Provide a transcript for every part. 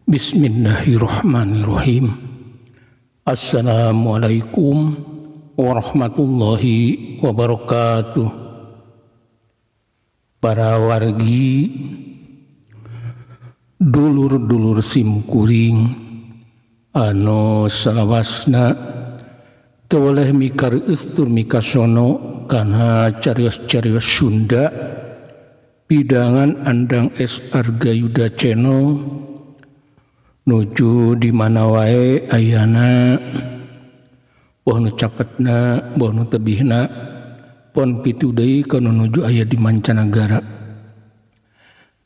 Bismillahirrahmanirrahim. Assalamualaikum warahmatullahi wabarakatuh. Para wargi, dulur-dulur simkuring anu salawasna teu weleh mikareus tur mikasono kana carios-carios Sunda pidangan Andang S Arga Yuda Channel nuju di mana wae ayana, boh nu capetna boh nu tebihna, pon kitu deui kana nuju aya di mancanagara.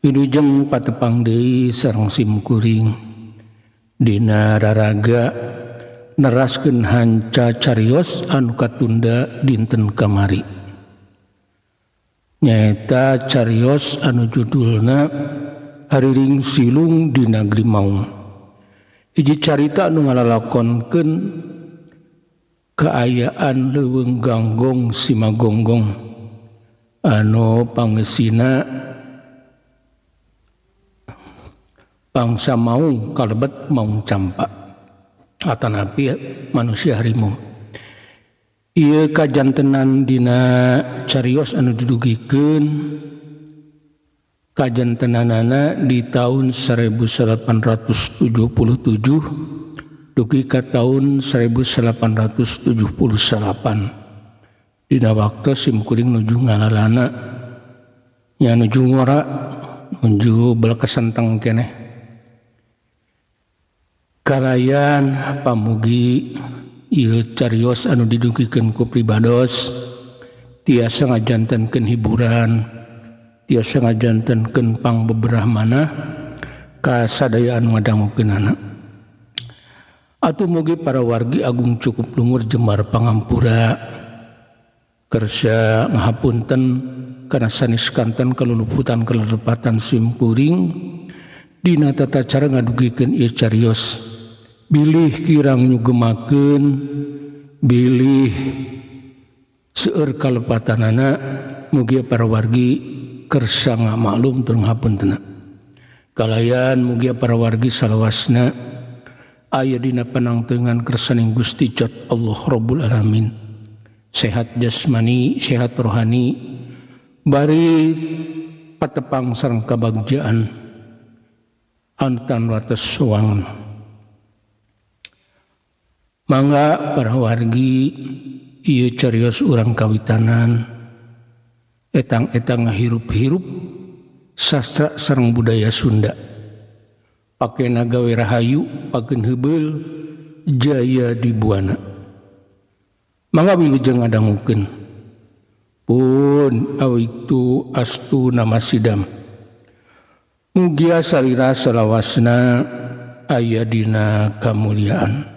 Wilujeng patepang deui sareng simkuring dina raraga neraskeun hanca carios anu katunda dinten kamari, nyaeta carios anu judulna Hariring Silung di Nagri Maung. Hiji carita anu ngalalakonkeun kaayaan leuweung Ganggong Simagonggong anu pangesina bangsa Maung kalebet Maung Campa atanapi manusia harimau. Ieu kajantenan dina carios anu didugikeun kajantenanana di tahun 1877 dugi ka tahun 1878. Dina waktu simkuring nuju ngalalana nya nuju ngora nuju belekesenteng keneh. Kalayan pamugi ieu carios anu didugikeun ku pribados tiasa ngajantenkeun hiburan, tiasa ngajantenkeun pangbeberah manah ka sadaya anu ngadangukeunana. Atuh mugi para wargi agung cukup lumur jembar pangampura, kersa ngahapunten kana sanes kanten kaluluputan kalerepatan simkuring dina tata cara ngadugikeun ieu carios. Bilih kirang nyugemakeun, bilih seueur kalepatanana, mugi para wargi kersa ngamaklum tur ngapuntenna. Kalayan mugi para wargi salawasna aya dina panangtengan kersaning Gusti Jat Allah Rabbul Alamin. Sehat jasmani, sehat rohani, bari patepang sareng kabagjaan antan wates wangun. Mangga para wargi ieu carios urang kawitanan etang-etang ngahirup-hirup sastra sareng budaya Sunda. Pakena gawe rahayu, pakeun heubeul, jaya di buana. Mangga wilujeng ngadangukeun. Pun awiktu astu nama sidam. Mugia salira salawasna aya dina kamuliaan.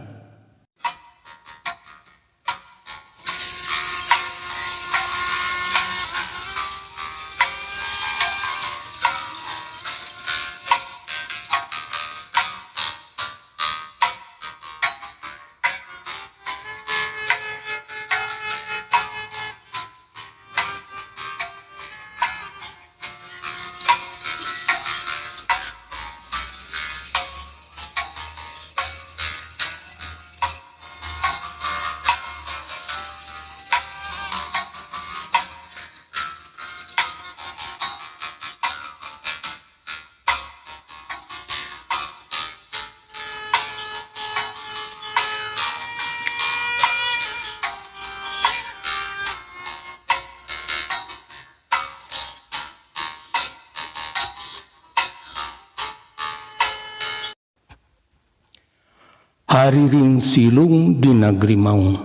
Hariring Silung di Nagri Maung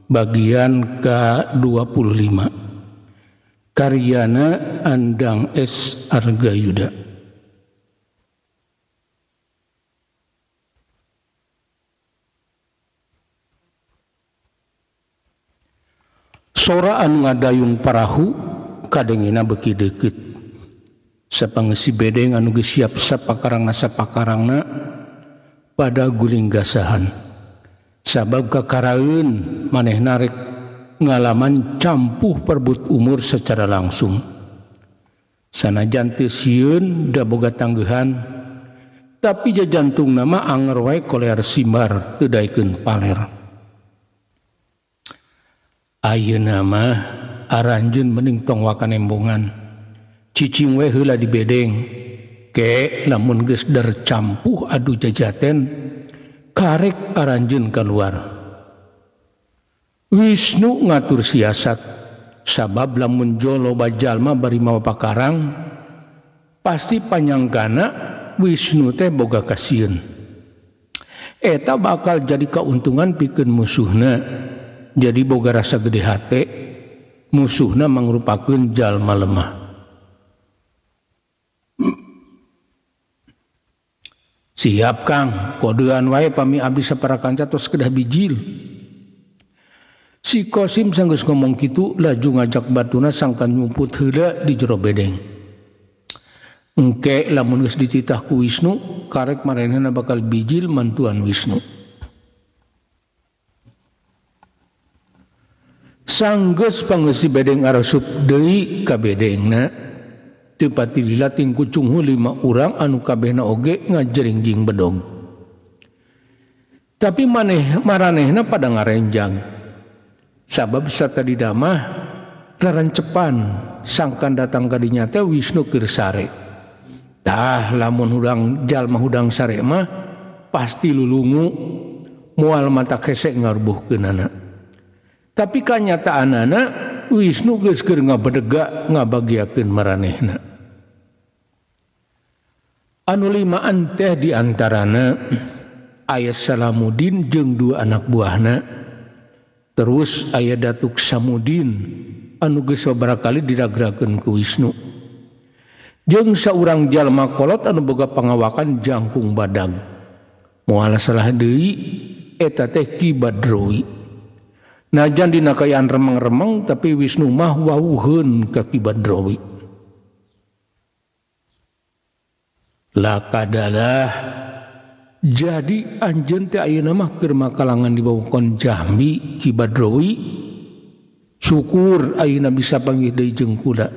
bagian ke-25, karyana Andang S Arga Yuda. Sora anu ngadayung parahu kadengena beuki deukeut. Sapangeusi bedeng anu geus siap sapakarangna pada guling gasahan. Sabab kakaraeun manehna rek ngalaman campuh perbut umur secara langsung. Sanajan teu sieun da boga tanggehan, Tapi jajantungna mah anger wae kolear simbar teu daekeun paler. Ayeuna mah aranjeun mending tong waka nembongan. Cicing we heula di bedeng. Ke lamun geus dercampuh adu jajaten karek aranjeun kaluar. Wisnu ngatur siasat sabab lamun jolo jalma bari mawa pakarang pasti panyangkana Wisnu teh boga kasieun. Eta bakal jadi keuntungan pikeun musuhna. Jadi boga rasa gede hate musuhna mangrupakeun jalma lemah. Siap Kang, kodean wae pami abdi sapara kanca tos kedah bijil. Si Kosim sanggeus ngomong kitu laju ngajak batuna sangkan nyumput heula di jero bedeng. Engke lamun geus dititah ku Wisnu, karek maranehna bakal bijil mantuan Wisnu. Sanggeus pangeusi bedeng arasup deui ka bedengna. Teu pati lila ting kucunghu 5 urang anu kabehna oge ngajeringjing bedog. Tapi maneh maranehna pada ngarenjang. Sabab satadi damah larancepan sangkan datang ka dinya teh Wisnu keur sare. Tah lamun hudang jalma hudang sare mah pasti lulungu moal mata kesek ngarubuhkeunana. Tapi kanyataanana Wisnu geus keur ngabedega ngabagiakeun maranehna. Anu limaan teh diantarana aya Salamudin jeung 2 anak buahna. Terus aya Datuk Samudin anu geus sababaraha kali diragrakeun ku Wisnu. Jeung saurang jalma kolot anu boga pangawakan jangkung badag. Moal salah deui eta teh Ki Badrowi. Najan dina kayaan remeng-remeng tapi Wisnu mah wawuheun ka Ki Badrowi. Lakadalah jadi anjeun teh ayeuna mah keur makalangan di wewengkon Jambi Ki Badrowi. Syukur ayeuna bisa panggih deui jeung kula.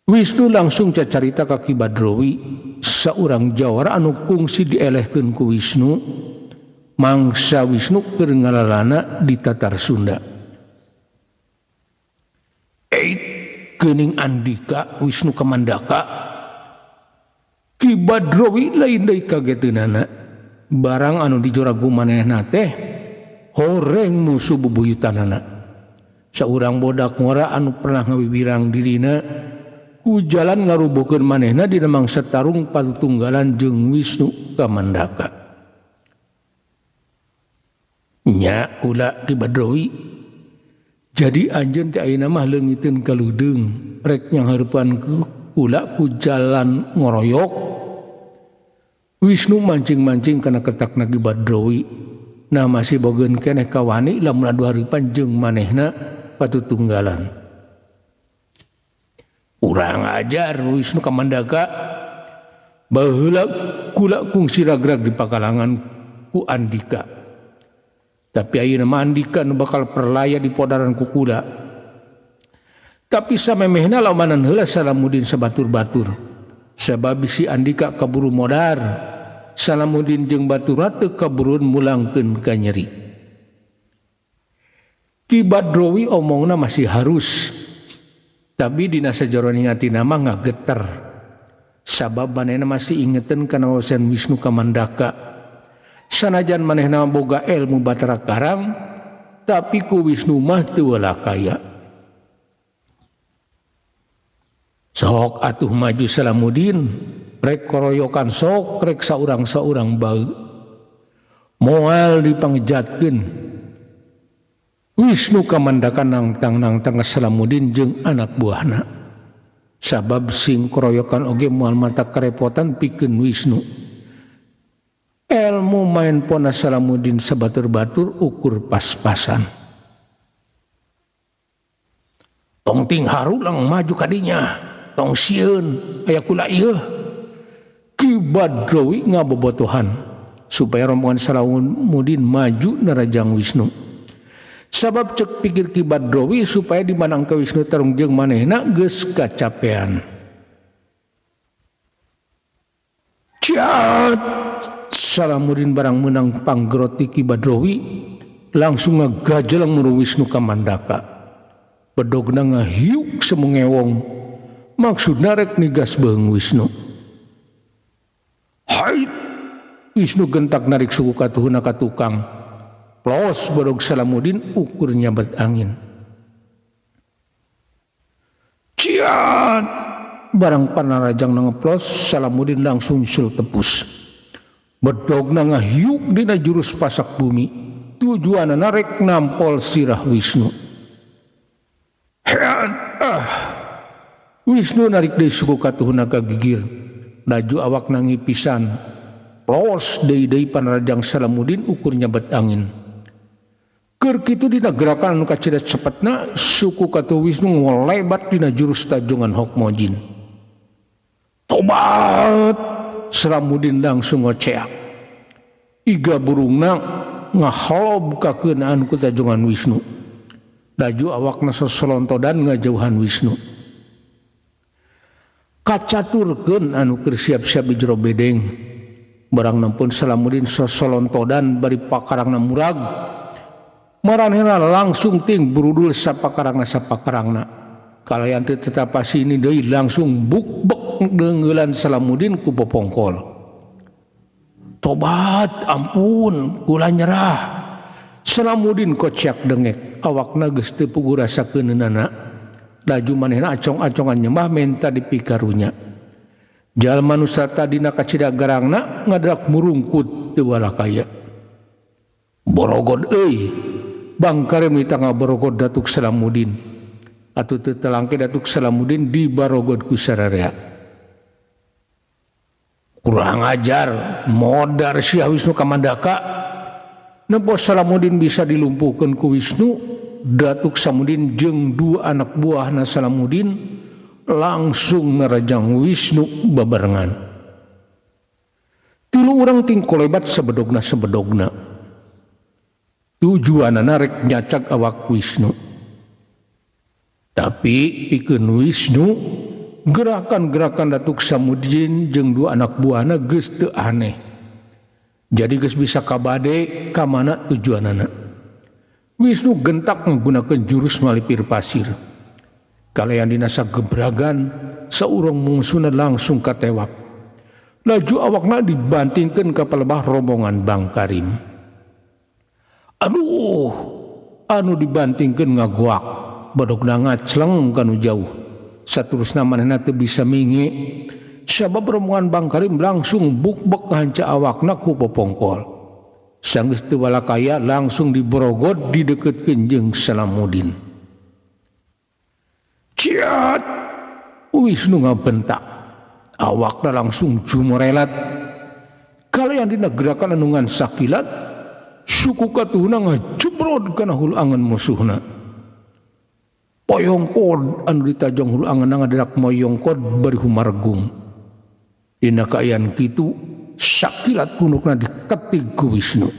Wisnu langsung cacarita ka Ki Badrowi saurang jawara anu kungsi dielehkeun ku Wisnu. Mangsa Wisnu keur ngalalana di Tatar Sunda. Eit geuning Andika Wisnu Kamandaka. Ki Badrowi lain deui kageteunana. Barang anu dijoragu manehna teh horeng musuh bubuyutanana. Saurang bodak ngora anu pernah ngawiwirang dirina ku jalan ngarubuhkeun manehna dina mangsa tarung patunggalan jeung Wisnu Kamandaka. Nya kula Ki Badrowi. Jadi anjeun teh ayeuna mah leungiteun kaludeung rek nyanghareupan kula ku jalan ngoroyok. Wisnu mancing-mancing kana ketakna Ki Badrowi. Nah masih bogeun keneh kawani lamun adu hareupan jeung manehna patutunggalan. Urang ajar Wisnu Kamandaka. Baheula kula kungsi ragrag di pakalangan ku Andika. Tapi ayeuna mah Andika nu bakal perlaya di podaran ku kula. Tapi samemehna laumanan heula Salamudin sabatur-batur. Sabab bisi Andika kaburu modar, Salamudin jeung baturna teu kaburun mulangkeun ka nyeri. Ki Badrowi omongna masih harus. Tapi dina sajaroning atina mah ngageter. Sabab manehna masih ingeteun kana wawasan Wisnu Kamandaka. Sanajan manehna boga ilmu Batara Karang, tapi ku Wisnu mah teu walakaya. Sok atuh maju Salamudin, rek koroyokan sok rek saurang-saurang bae. Moal dipangjatkeun. Wisnu Kamandaka nangtang-nangtang ka Salamudin jeung anak buahna. Sabab sing koroyokan oge moal mata kerepotan pikeun Wisnu. Ilmu main pona Salamudin sabatur-batur ukur pas-pasan. Tong ting harulang maju kadinya, tong sieun aya kula ieu. Ki Badrowi ngabobotohan supaya rombongan Salamudin maju nerajang Wisnu. Sabab cek pikir Ki Badrowi supaya dimanang ka Wisnu tarung jeung manehna geus kacapean. Ciat Salamuddin barang menang panggroti Ki Badrowi langsung ngagajelang muru Wisnu Kamandaka. Bedogna ngahiuk semungewong maksudna rek nigas beung Wisnu. Hait Wisnu gentak narik suku katuhuna ka tukang. Plos bedog Salamuddin ukur nyabet angin. Ciat barang panarajang ngeplos Salamuddin langsung sul tepus. Bedogna ngahiuk dina jurus pasak bumi tujuanna narek nampol sirah Wisnu. Wisnu narik deui suku katuhuna ka gigir laju awakna ngipisan. Plos deui-deui panarajang Salamuddin ukur nyabet angin. Keur kitu dina gerakan anu kacida cepetna suku katuh Wisnu ngolebat dina jurus tajungan Hokmojin. Tobat Salamuddin langsung ngoceak. Iga burungna ngaholob kakeunaan ku tajungan Wisnu. Laju awakna sosolontodan ngajauhan Wisnu. Kacaturkeun anu keur siap-siap di jero bedeng. Barang nampun Salamuddin sosolontodan bari pakarangna murag. Maranehna langsung ting burudul sapakarangna sapakarangna. Kalayan teu tetapasi ini deui langsung bukbek deungeulan Salamuddin ku popongkol. Tobat ampun kula nyerah. Salamuddin kociak dengek awakna geus teu puguh rasa keuneunana. Laju manehna acong-acongan nyembah menta dipikarunya. Jalma nu satadina kacida garangna ngadrak murungkut teu walakaya. Borogod euy. Bangkarem di tangga borogod Datuk Salamuddin. Atuh teu telangke Datuk Salamuddin di barogod ku sararea. Kurang ajar modar sia Wisnu Kamandaka. Nempo Salamuddin bisa dilumpuhkeun ku Wisnu, Datuk Samudin jeung dua anak buahna Salamuddin langsung ngerejang Wisnu babarengan. Tilu urang ting kolebat sebedogna-sebedogna. Tujuanana rek nyacak awak Wisnu. Tapi pikeun Wisnu gerakan-gerakan Datuk Samudin jeung dua anak buahna geus teu aneh. Jadi geus bisa kabade ka mana tujuanana. Wisnu gentak menggunakan jurus malipir pasir. Kalayan dina sagebragan saurang mungsuna langsung katewak. Laju awakna dibantingkeun ka palebah rombongan Bangkarim. Aduh, anu dibantingkeun ngagoak, badogna ngacleng kanu jauh. Saterusna manehna teu bisa mingi. Sabab rombongan Bangkarim langsung bukbek hanca awakna ku popongkol. Sanggeus teu walakaya langsung diborogod dideukeutkeun jeung Salamuddin. Ciat! Wisnu ngabentak. Awakna langsung jumorelat. Kalayan dina gerakan anu ngan sakilat, suku katuhna ngajebrod kana hulu angan musuhna. Poyongkod anu ditajong hulu angan ngaderak moyongkod bari humargung. Dina kaayaan kitu sakilat punukna diketig ku Wisnu.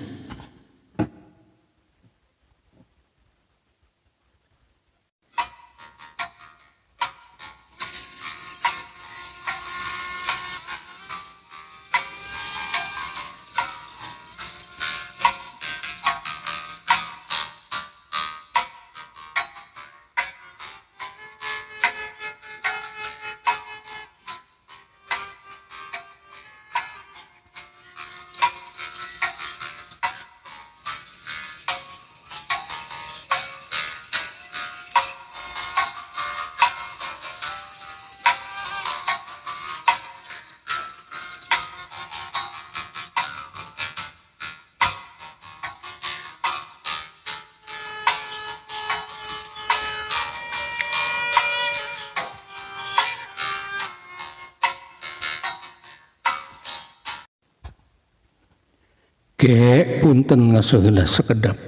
Ke punten ngaseheula sekedap.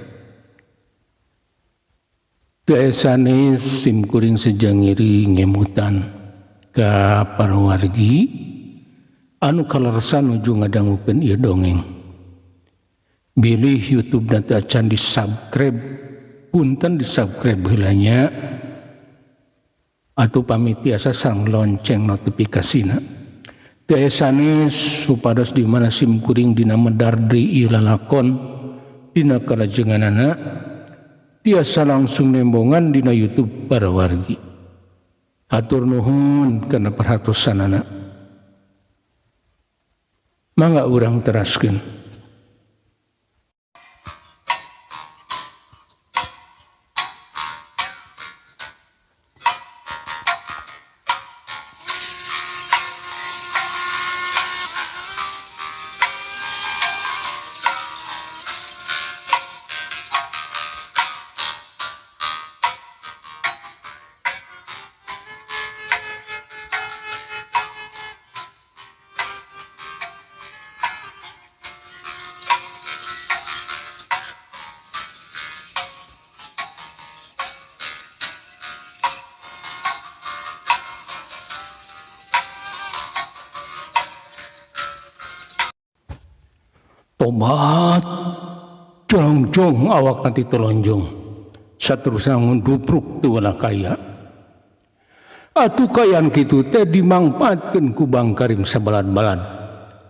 Teu sanes sim kuring sejangiri ngemutan ka para wargi anu kaleresan nuju ngadangukeun ieu dongeng. Bilih YouTube na teu acan di-subscribe, punten di-subscribe heula nya. Atuh pamit tiasa sareng lonceng notifikasina. Teu sanes supados di mana sim kuring dina medar deui ieu lalakon dina kalajenganana tiasa langsung nembongan dina YouTube para wargi. Hatur nuhun kana perhatosanana. Mangga urang teraskeun. Tobat jolongjong awak nanti tolonjong saterusna ngundupruk teu kaya atuh kayan kitu teh dimangpaatkeun ku Bang Karim sabalad-balad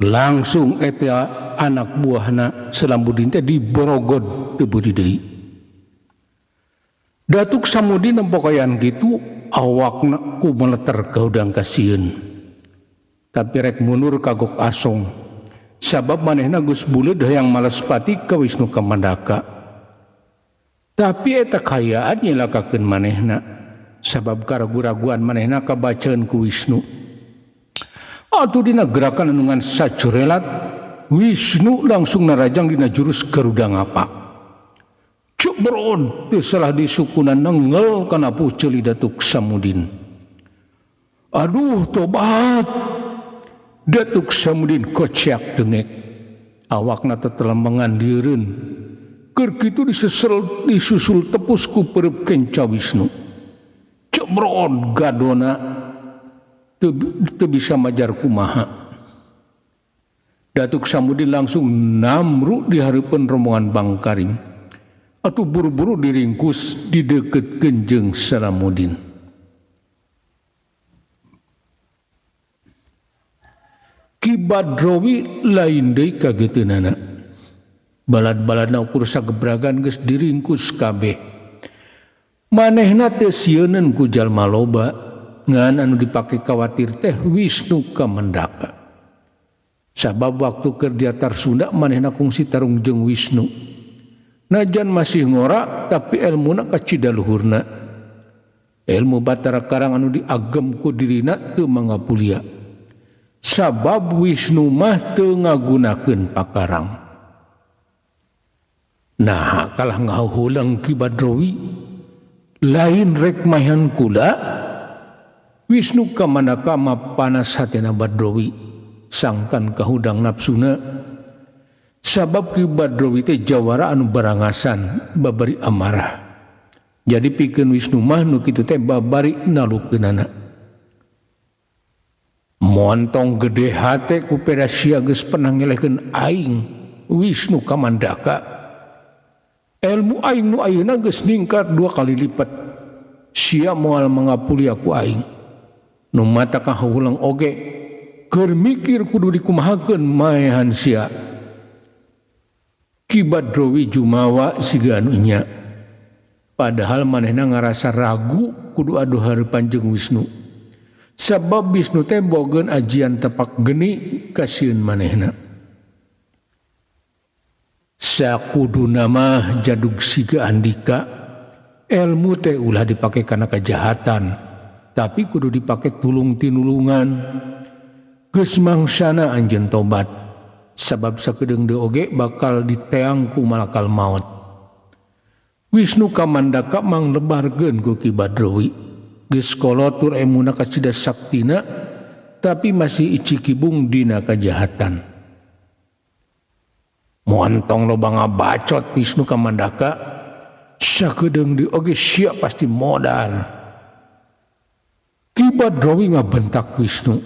langsung eta anak buahna Selambudin teh diborogod teu beuli deui. Datuk Samudin nempo kayan kitu awakna ku meleter kahudang kasieun tapi rek mundur kagok asong sabab manehna geus buleud hayang malespati ka Wisnu Kamandaka. Tapi eta kayaan nyilakakeun manehna sabab karagu-raguan manehna kabacaeun ku Wisnu. Atuh dina gerakan anu ngan sacurelat Wisnu langsung narajang dina jurus Garuda Ngapak. Cebrod teu salah disukuna nenggel kana puceuli Datuk Samudin. Aduh tobat. Datuk Samudin kociak dengek awakna tetelemengan dieureun keur kitu disusul tepus ku pereup kenca Wisnu. Cebrod gadona teu bisa majar kumaha. Datuk Samudin langsung namru di hareupeun rombongan Bang Karim atuh buru-buru diringkus dideukeutkeun jeung Salamudin. Ki Badrowi lain deui kageteunana. Balad-baladna ukur sagebragan geus diringkus kabeh. Manehna teh sieuneun ku jalma loba ngan anu dipake kawatir teh Wisnu Kamandaka. Sabab waktu keur diatar Sunda manehna kungsi tarung jeung Wisnu. Najan masih ngora tapi elmuna kacida luhurna. Ilmu Batara Karang anu diagem ku dirina teu mangapulia. Sabab Wisnu mah teu ngagunakeun pakarang. Nah, kalah ngahulang Ki Badrowi lain rek mahan kula Wisnu Kamandaka mah panas hatena Badrowi sangkan kahudang nafsuna. Sabab Ki Badrowi teh jawara anu barangasan babari amarah. Jadi pikeun Wisnu mah nu kitu teh babari nalukeunana. Montong gede hate ku peda sia geus pernah ngelehkeun aing Wisnu Kamandaka. Ilmu aing nu ayeuna geus ningkat 2 kali lipat. Sia moal mangapuli aku aing. Nu mata kahulang oge keur mikir kudu dikumahakeun maehan sia. Ki Badrowi jumawa siga anu nya. Padahal manehna ngarasa ragu kudu adu hareupan jeung Wisnu. Sabab Wisnu teh bogeun ajian tepak geni kasieun manehna. Sakuduna mah jadug siga andika, ilmu teh ulah dipake kana kejahatan, tapi kudu dipake tulung tinulungan. Geus mangsana anjeun tobat, sabab sakedeung deui oge bakal diteang ku malakal maut. Wisnu Kamandaka manglebarkeun ku Ki Badrowi. Geus kolotur emuna kacida saktina tapi masih icikibung dina kajahatan. Montong loba ngabacot Wisnu Kamandaka sakedeung di oge sia pasti modar. Ki Badrowi ngabentak Wisnu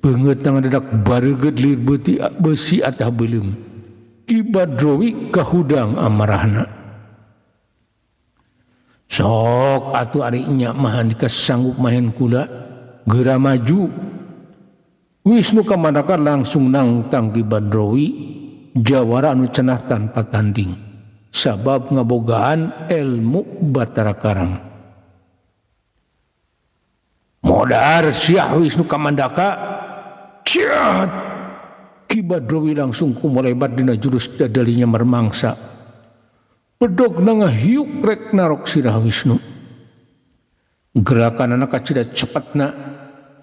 beungeut ngadedak bareugeut lir beuti besi atah beuleum. Ki Badrowi kahudang amarahna. Sok atuh ari nya mah andika sanggup maen kula geura maju. Wisnu Kamandaka langsung nangtang Ki Badrowi jawara anu cenah tanpa tanding sabab ngabogaan ilmu Batara Karang. Modar siah Wisnu Kamandaka. Ciat! Ki Badrowi langsung kumolebat dina jurus dadalinya mermangsa. Bedog ngahiuk rek narok sirah Wisnu. Gerakan anak kacida cepatna,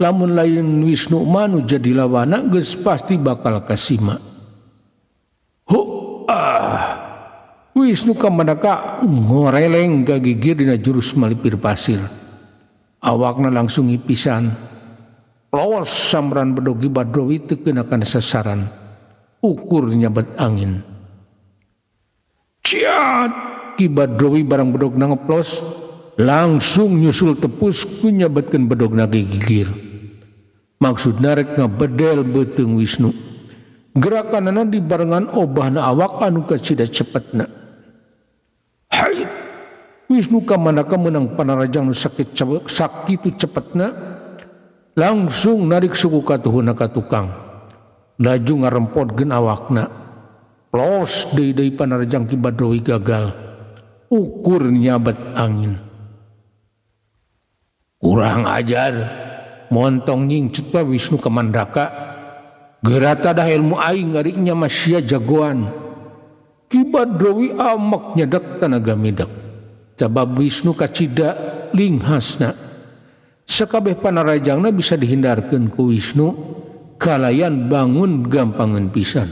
lamun lain Wisnu manu jadi lawana geus pasti bakal kasima. Hu ah. Wisnu Kamandaka ngoreleng gagigir dina jurus malipir pasir. Awakna langsung ngipisan. Lawas samran bedog Ki Badrowi teu keuna kana sasaran. Ukur nyabet angin. Ciat! Ki Badrowi barang bedogna ngeplos langsung nyusul tepus ku nyabetkeun bedogna gigir. Maksudna rek ngabedel beuteung Wisnu. Gerakanana dibarengan obahna awak anu kacida cepetna. Hait! Wisnu Kamandaka meunang panarajang nu sakit sakitu cepetna langsung narik suku katuhuna ka tukang. Laju ngarempotkeun awakna. Plos deui-deui panarajang Ki Badrowi gagal. Ukur nyabet angin. Kurang ajar, montong nyingcut we Wisnu Kamandaka. Geura tadah ilmu aing ngarinya masya jagoan. Ki Badrowi amak nyedek tanaga midak. Sabab Wisnu kacida linghasna. Sakabeh panarajangna bisa dihindarkeun ku Wisnu kalayan bangun gampangeun pisan.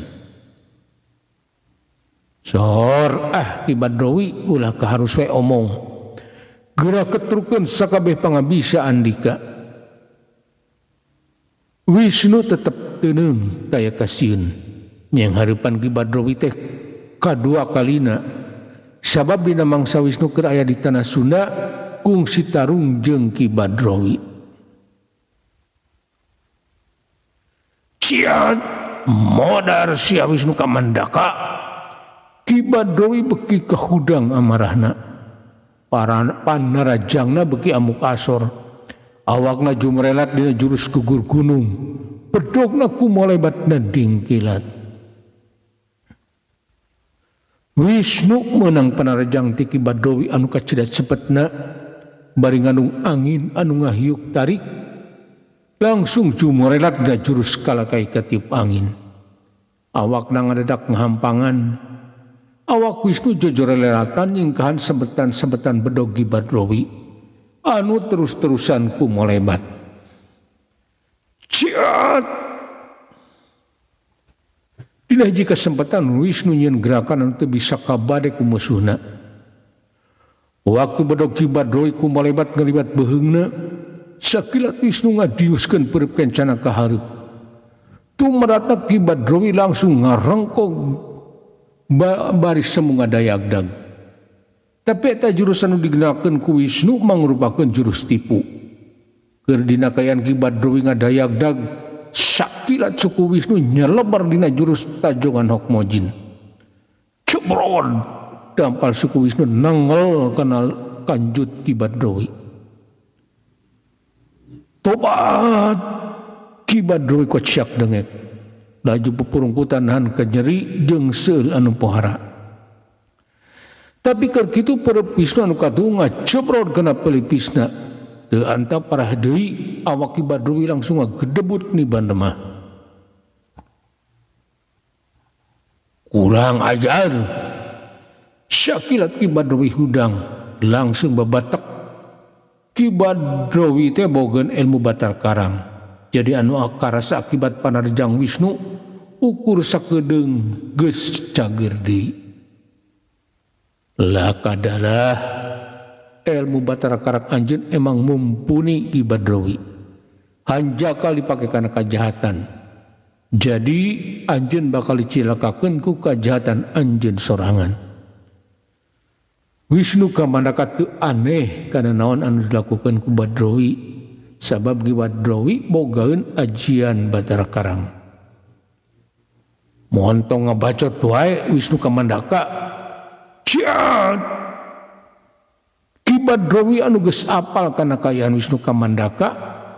Sor ah Ki Badrowi ulah kaharus we omong. Geura ketrukeun sakabeh pangabisa andika. Wisnu tetep teuneung kaya kasieun. Yang hareupan Ki Badrowi teh kadua kalina. Sabab dina mangsa Wisnu keur aya di tanah Sunda kungsi tarung jeung Ki Badrowi. Ciat modar sia Wisnu Kamandaka. Ki Badrowi beki kahudang amarahna. Para panarajangna beki amuk asor. Awakna jumrelat dina jurus gugur gunung. Bedogna kumolebatna dingkilat. Wisnu menang panarajang ti Ki Badrowi anu kacida cepetna bari ngandung angin anu ngahiuk tarik langsung jumrelat dina jurus kalakai katiup angin. Awakna ngadedak ngahampangan. Awak Wisnu jojorelatan nyingkahan sebetan-sebetan bedog Ki Badrowi anu terus-terusan kumolebat. Ciat! Dina hiji kesempatan Wisnu nyieun gerakan anu teu bisa kabade ku musuhna. Waktu bedog Ki Badrowi kumolebat ngalibat beuheungna, sakilat Wisnu ngadiuskeun peureub kencana ka hareup. Tumarata Ki Badrowi langsung ngarengkog baris semu ngadayagdag. Tapi eta jurus anu digunakeun ku Wisnu mangrupakeun jurus tipu. Keur dina kaayaan Ki Badrowi ngadayagdag, sakilat suku Wisnu nyelebar dina jurus tajongan Hokmojin. Cebrod dampal suku Wisnu nengel kana kanjut Ki Badrowi. Tobat! Ki Badrowi kociak dengek. Laju pupurungkutan han kanyeri jeung seul anu pohara. Tapi keur kitu peureub Wisnu anu katuhu ngacebrod kana pelipisna. Teu antap parah deui awak Ki Badrowi langsung ngagedebut niban lemah. Kurang ajar. Sakilat Ki Badrowi hudang langsung babatek. Ki Badrowi teh bogeun ilmu Batar Karang. Jadi anu karasa akibat panarjang Wisnu ukur sakedeung geus cager deui. Lah kadalah ilmu Batara Karang anjeun emang mumpuni Ki Badrowi. Hanjakal dipake kana kajahatan. Jadi anjeun bakal dicilakakeun ku kajahatan anjeun sorangan. Wisnu Kamandaka teu aneh kana naon anu dilakukeun ku Badrowi. Sabab Ki Badrowi bogaeun ajian Batara Karang. Montong ngabacot wae Wisnu Kamandaka. Ciat! Ki Badrowi anu geus apal kana kaayaan Wisnu Kamandaka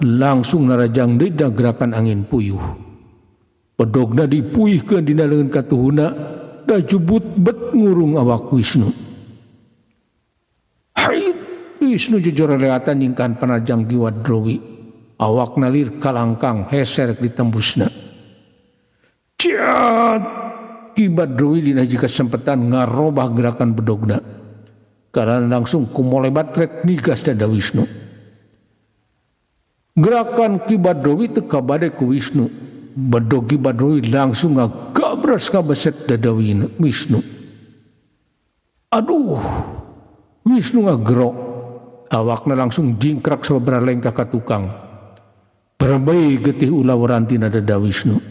langsung narajang deui gerakan angin puyuh. Bedogna dipuyuhkeun dina leungeun katuhuna da jubut bet ngurung awak Wisnu. Hait Wisnu jejoreleatan nyingkahan panarjang Ki Badrowi. Awakna lir kalangkang heser ditembusna. Ciat Ki Badrowi dina hiji kesempatan ngarobah gerakan bedogna. Karena langsung kumolebat rek nigas dada Wisnu. Gerakan Ki Badrowi teu kabade ku Wisnu. Bedog Ki Badrowi langsung ngagabras kabeset dada Wisnu. Aduh, Wisnu ngagerok. Awakna langsung jingkrak sababaraha lengkah ka tukang. Berbei getih ulawaran tina dada Wisnu.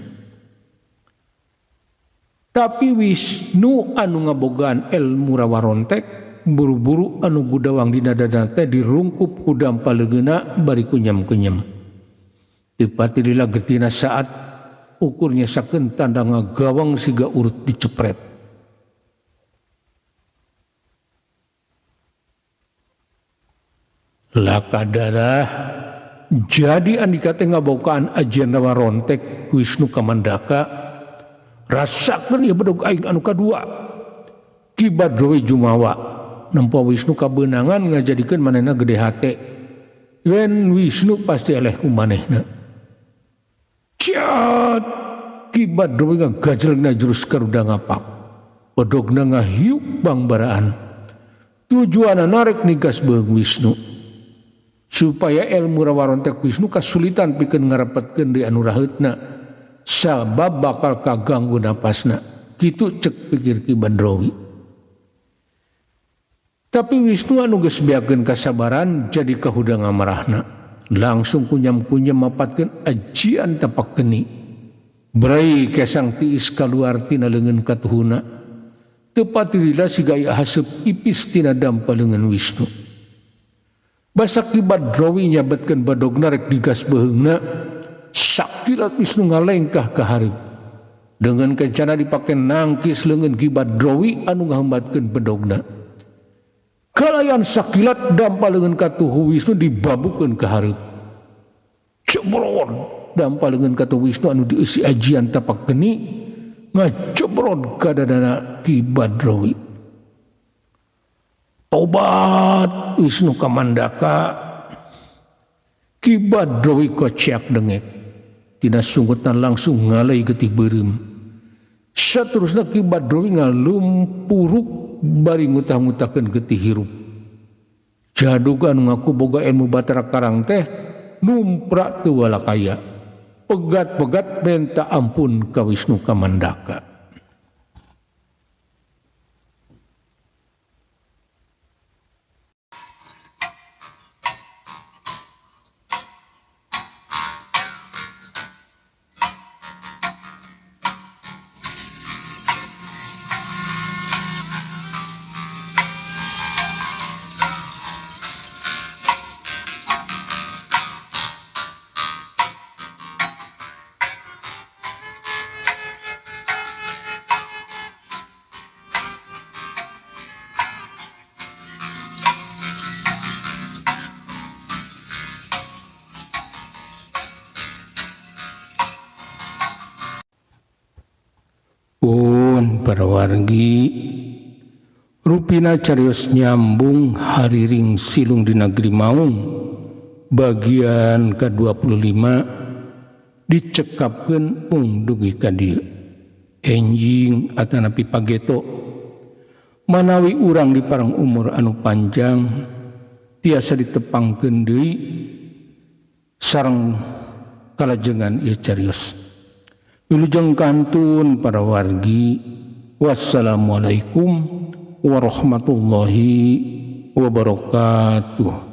Tapi Wisnu anu ngabogaan ilmu rawarontek buru-buru anu gudawang dina dada teh dirungkup ku dampa leungeunna bari kunyam-kunyam. Teu pati lila getina saat ukurnya sakeun tanda ngagawang siga urut dicepret. Lakadarah jadi andika teh ngabokaan ajian rawarontek Wisnu Kamandaka rasakeun ieu bedog aing anu kadua. Ki Badrowi jumawa nempo Wisnu kabeunangan ngajadikeun manehna gede hate. Yen Wisnu pasti eleh ku manehna. Ciat Ki Badrowi ngagajlegna jurus Garuda ngapak. Bedogna ngahiuk bangbaraan. Tujuanna narek nigas beung Wisnu. Supaya ilmu rawarontek Wisnu kasulitan pikeun ngarepetkeun deui anu raheutna. Sabab bakal kaganggu napasna. Kitu cek pikir Ki Badrowi. Tapi Wisnu anu geus beakeun kasabaran jadi kahudang amarahna. Langsung kunyam-kunyam mapatkeun ajian tapak geni. Brai kesang tiis kaluar tina leungeun katuhuna. Teu pati lila siga aya haseup ipis tina dampa leungeun Wisnu. Basa Ki Badrowi nyabetkeun badogna rek digas beuheungna, sakilat Wisnu ngalengkah ka hareup. Dengan kencana dipake nangkis leungeun Ki Badrowi anu ngahambatkeun bedogna. Kalayan sakilat dampa leungeun katuhu Wisnu dibabukeun ka hareup. Cebrod dampa leungeun katuhu Wisnu anu dieusi ajian tapak geni ngacebrod ka dadana Ki Badrowi. Tobat Wisnu Kamandaka. Ki Badrowi kociak dengek. Tina sunggutan langsung ngalai getih beureum. Saterusna Ki Badrowi ngalumpuruk bari ngutah-ngutahkeun getih hirup. Jadug anu ngaku boga ilmu Batara Karang teh numprak teu walakaya. Pegat-pegat menta ampun ka Wisnu Kamandaka. Pun para wargi rupina carios nyambung hariring silung di negeri Maung bagian ke-25 dicekapkeun mung dugi ka dieu. Enjing atanapi pageto manawi urang di parang umur anu panjang tiasa ditepangkeun deui sareng kalajengan ieu carios. Wilujeng kantun para wargi. Wassalamualaikum warahmatullahi wabarakatuh.